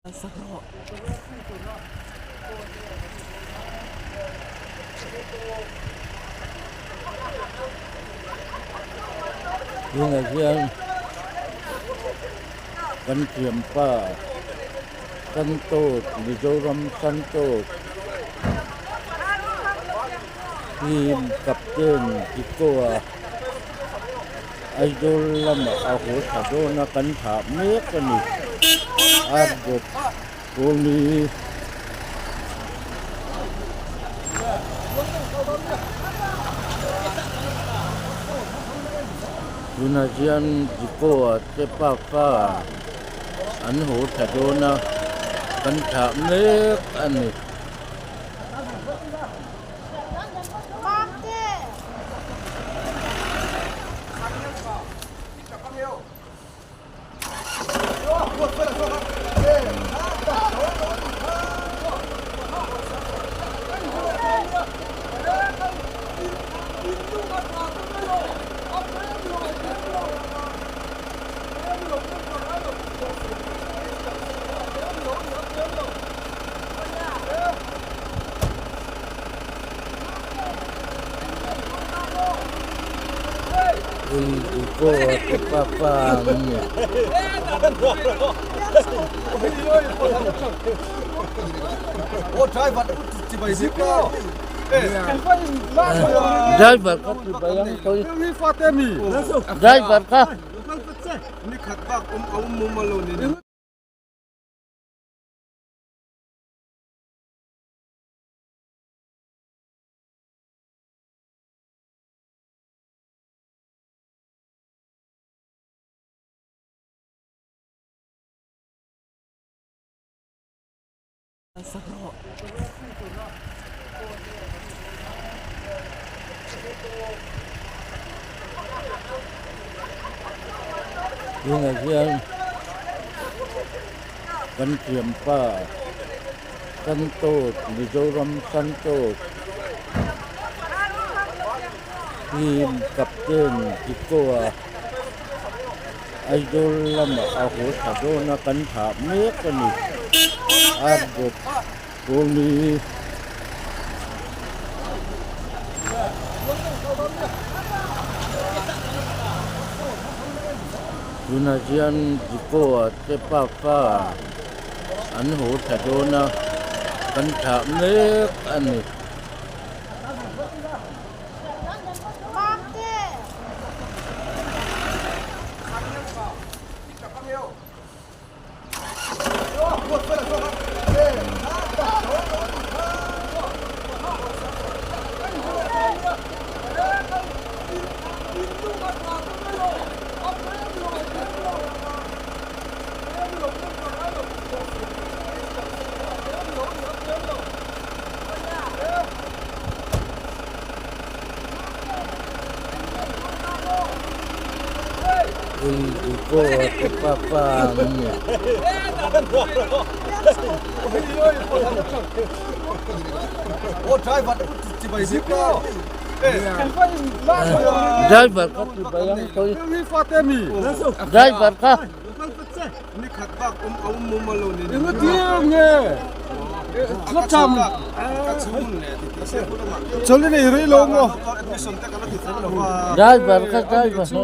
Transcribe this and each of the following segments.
Tunah hian kan thianpa Santosh Mizoram Santosh team captain Dikoa Aizawl lamah a haw thla dawn a kan thlah mek a ni Arbawp Kawli. Tunah hian Dikoa te pafa an haw thla dawn a kan thlah mek a ni. Ui te papa an ni. Driver kha ti bai ang koi. Driver kha. Tunah hian kan thianpa Santosh Mizoram Santosh team captain Dikoa Aizawl lamah a haw thla dawn a kan thlah mek a ni Arbawp Kawli. Tunah hian Dikoa te pafa an haw thla dawn a kan thlah mek a ni. Ui Dikoa te pafa an ni. Driver kha ti bai ang koi. Driver kha. Driver kha driver.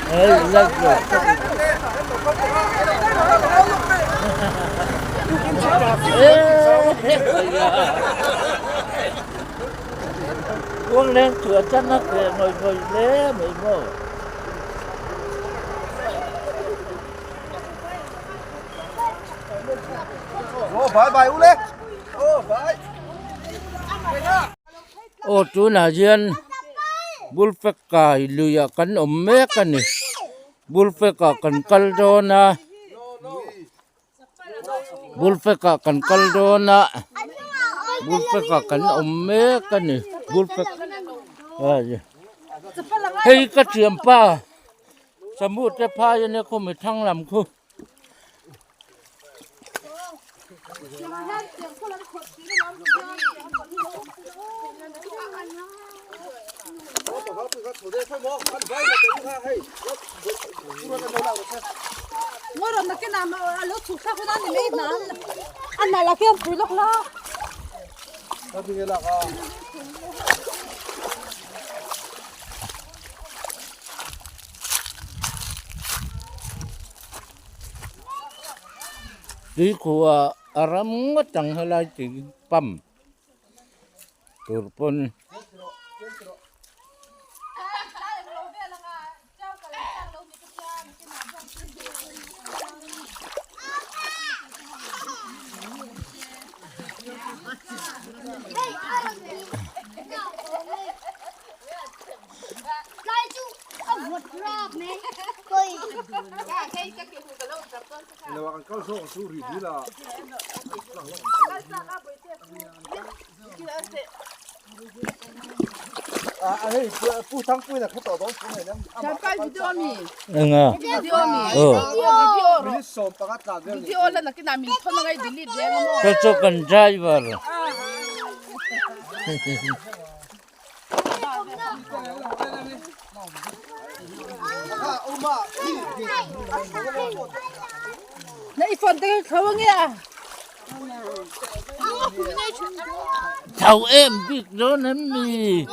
Hey, let's go. Uang leng chua chan na khe ngoi ngoi le mai mo. Ô bye bye u le. Ô bye. Aw tunah hian Bulfeka luiah kan awm mek a ni Bulfeka kan kal dawn a Bulfeka kan kal dawn a Bulfeka kan awm mek a ni Bulfek. Hei ka thianpa samu te phai ania khu mi thlang lam khu. Tuikhuah a ram ngawt ang helai tih pump tur pawn. Enga Ka chu kan driver. Chho em bik dawn em ni?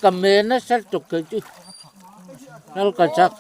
Ka men nasa tuk thei chu kal ka chak.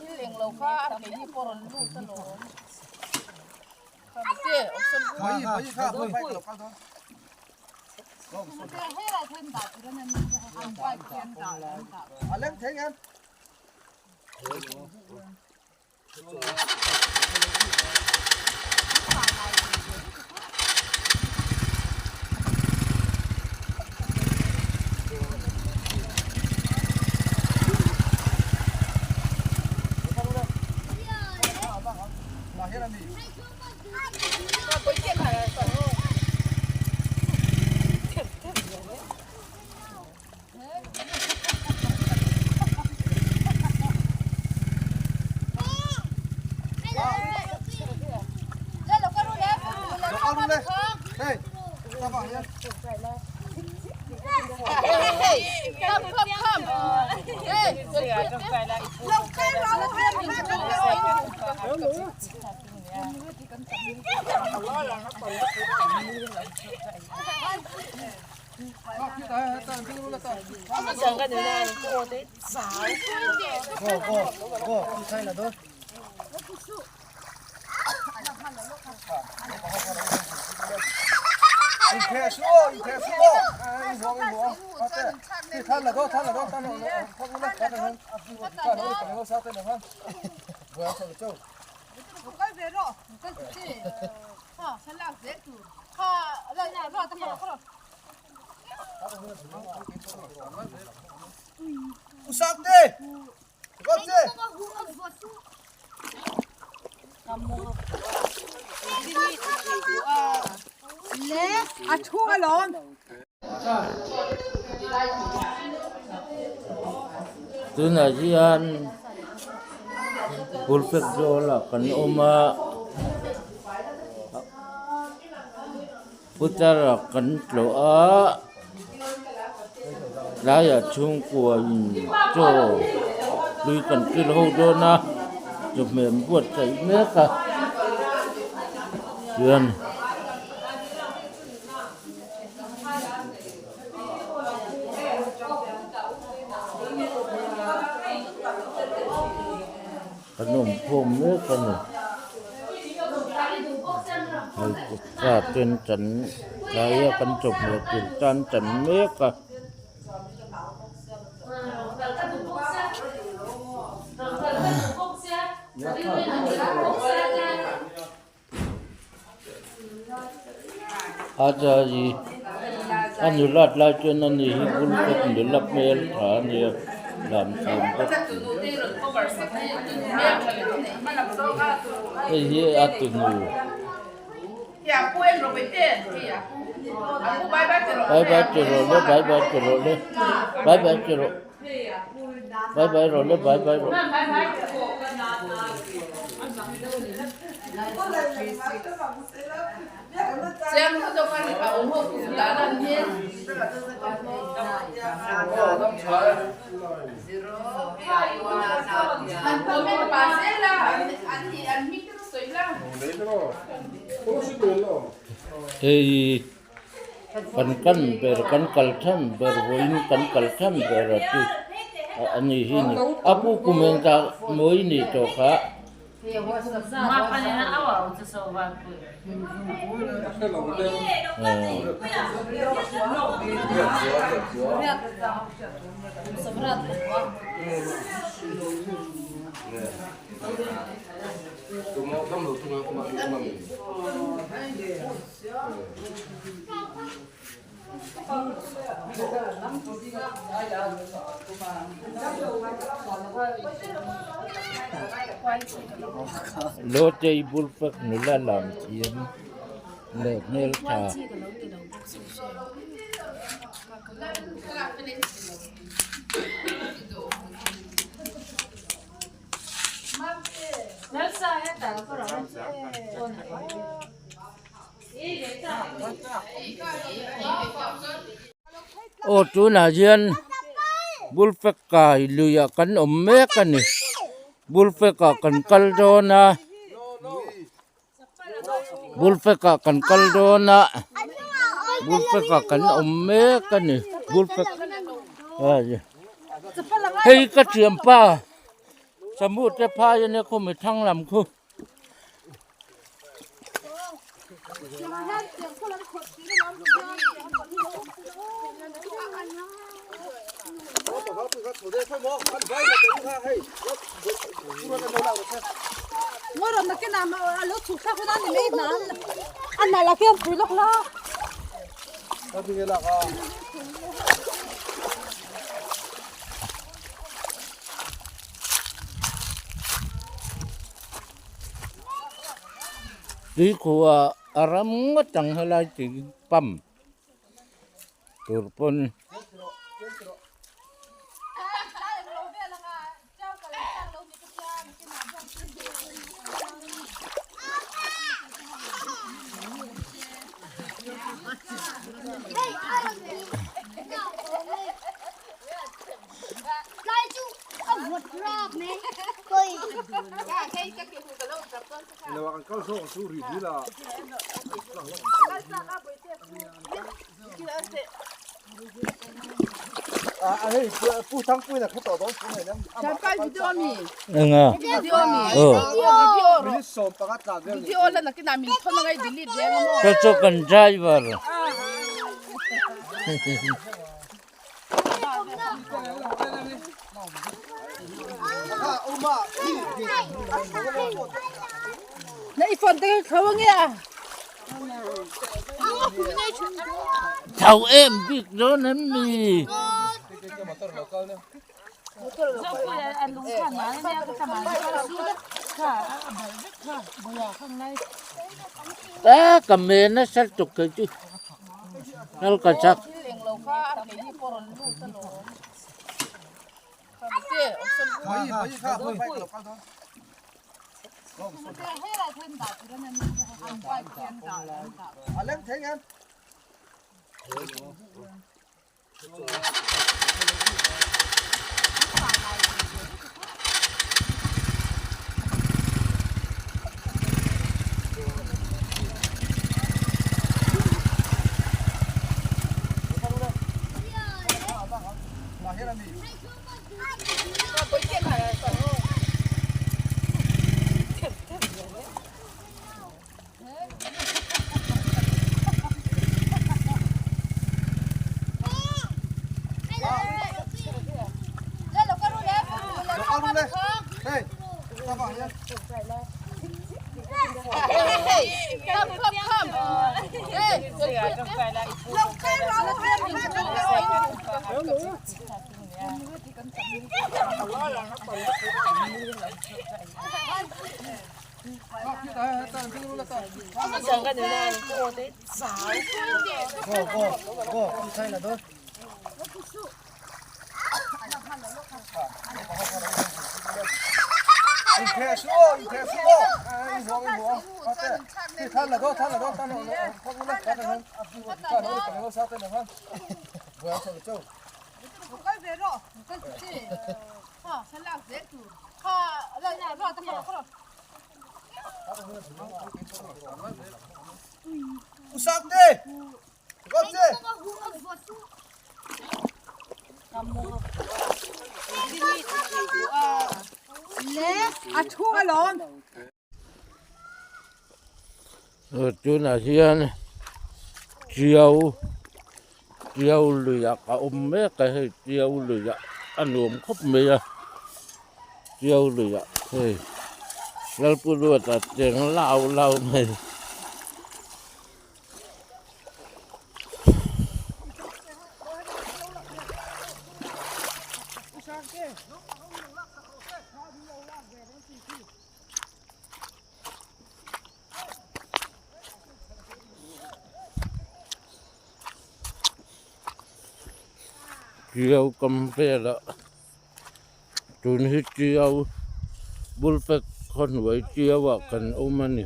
Tunah hian pulpit zawlah kan awm a. Putara kan tlawh a tlaiah chhungkua in chaw tui kan kil ho dawn a chawhmeh an buatsaih mek a chuan Kan awm khawm mek a ni. Hei kutka ten tan tlaia kan chawhmeh tur tan tan mek a. A zai a nulat lai chuan ani hi bul kawt nula hmel tha a nia lam thiam bawk si hei hi a tunu. Bye bye ti rawh le bye bye ti rawh le bye bye ti rawh bye bye rawh le bye bye rawh. Hei kan kan ber kan kal than ber vawiin kan kal than ber a chu a ni hi ni a pu kum engzah mawi ni tawh kha. Lotei Bulfak nula lam thiam leh hmeltha. Aw tunah hian Bulfak kai luiah kan awm mek a ni Bulfak ah kan kal dawn a Bulfak ah kan kal dawn a Bulfak ah kan awm mek a ni Bulfak hei ka thianpa Samut te phai a nia khumi thlang lam khu. Tuikhuah a ram ngawt ang helai tui pump tur pawn. Enga aw ka chu kan driver. Chho em bik dawn em ni? Ta ka men nasa tuk thei chu. Kal ka chak. Tunah hian tiau tiau luiah a awm mek a hei tiau luiah a nuam khawp mai a tiau luiah hei Lalpuruata cheng lau lau mai. Tiau kam velah tun hi tiau bul fek khaw hnuai tiau ah kan awm a ni.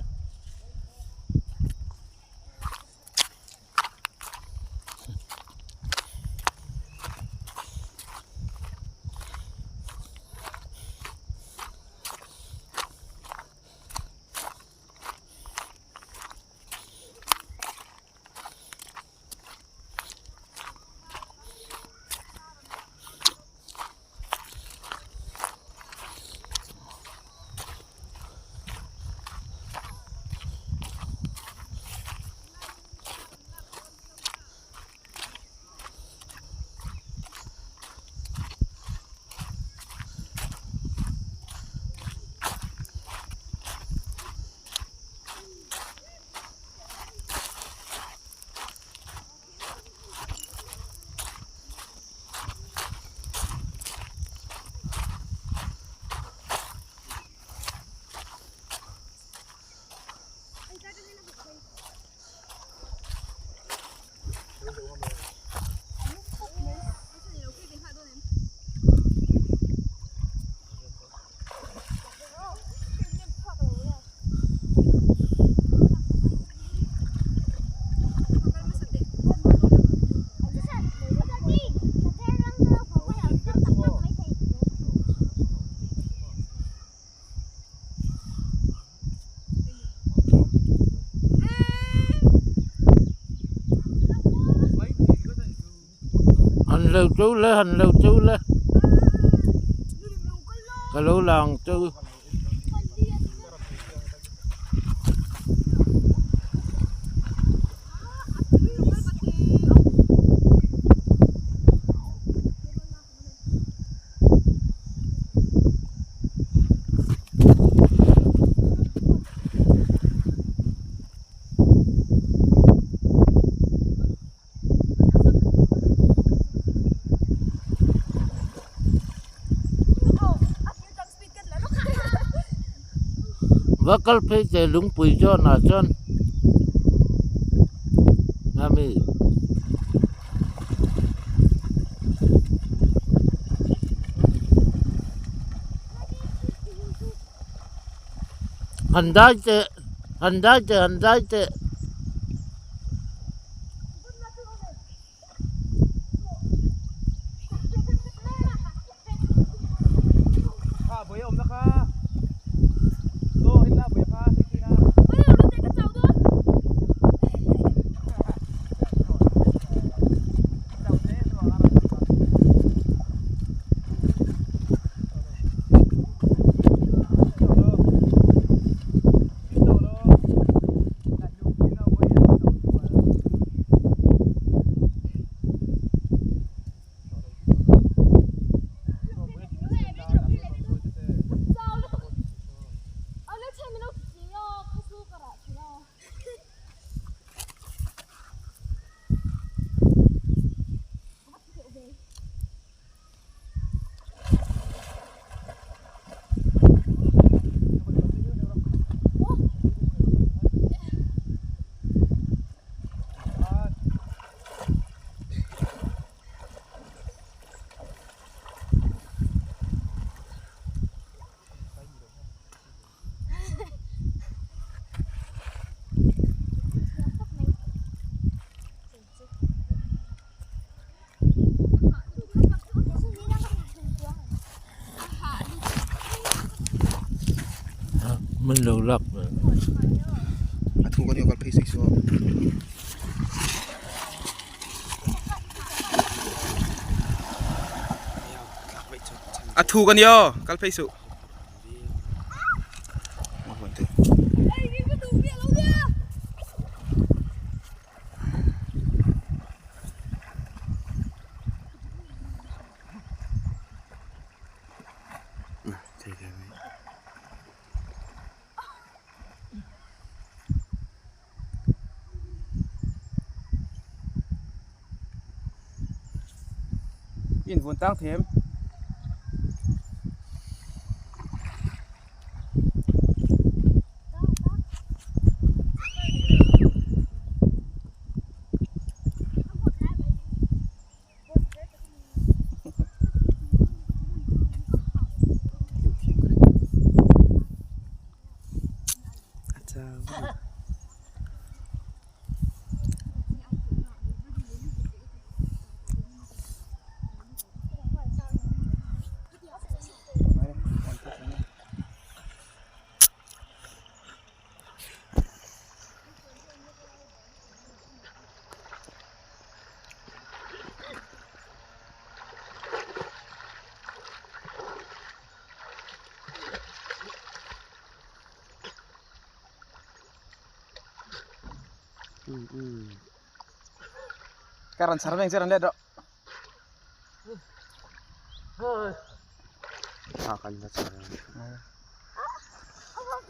Han lo chu le han lo chu le ka lo lang chu. Va kal phei che lungpui zawn ah chuan ami han dai teh han dai teh han dai teh. Min lo lak ve. A thu kan kal phei sek chu. A thu kan yo kal phei suh. In vun tang them. Karan char veng che ran let rawh. Kan va char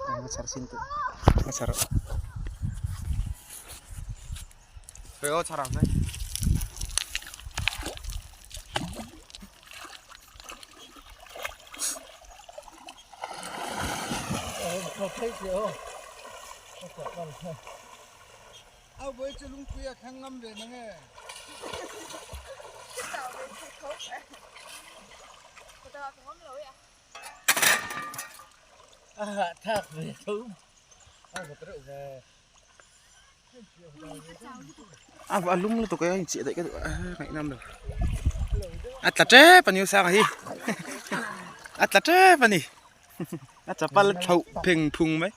Kan va char sin teh. Va char rawh. Pe aw char ang che. A lum lutuk e a inchiah daih ka duh a ngaihnawm lo a tla tep a ni usanga hi a tla tep a ni a chapal thlauh pheng phung mai.